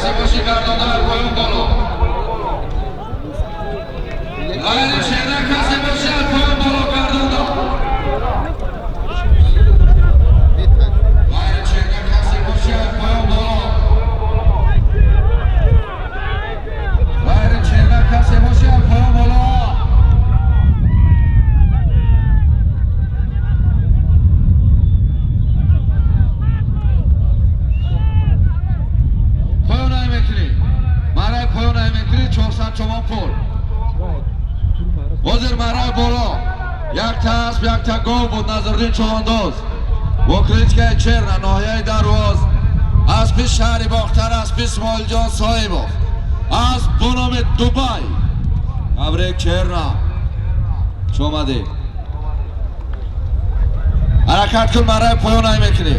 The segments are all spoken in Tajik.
Касе боши, гардонда поён боло. Ғайри Шерна касе боши, аз поён боло гардонда. Ғайри Шерна касе боши, аз поён боло. Ғайри Шерна касе боши, аз поён боло. Поён ай мекунӣ. Мараи поён ай мекунӣ, 400 сомон пул. Ҳозир мараи боло. Якта асп, якта гов буд, Назруддин Човандоз. Бо кличкаи Черна, ноҳияи Дарвоз. Аспи шаҳри Бохтар, аспи Исмоилҷон Соҳибов. Асп бо номи Дубай. Табрик, Черна. Хуш омадӣ. Ҳаракат кун, мараи поён ай мекунӣ.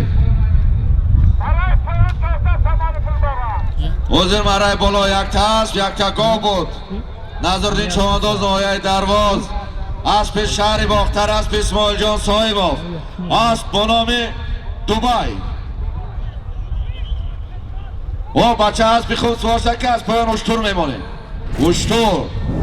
Ҳозир мараи боло якта асп, якта гов буд. Назруддин Човандоз, ноҳияи Дарвоз. Аспи шаҳри Бохтар, аспи Исмоилҷон Соҳибов. Асп бо номи Дубай. О, бача, аспи хуб сувор ки аз поён уштур мемонем. Уштур.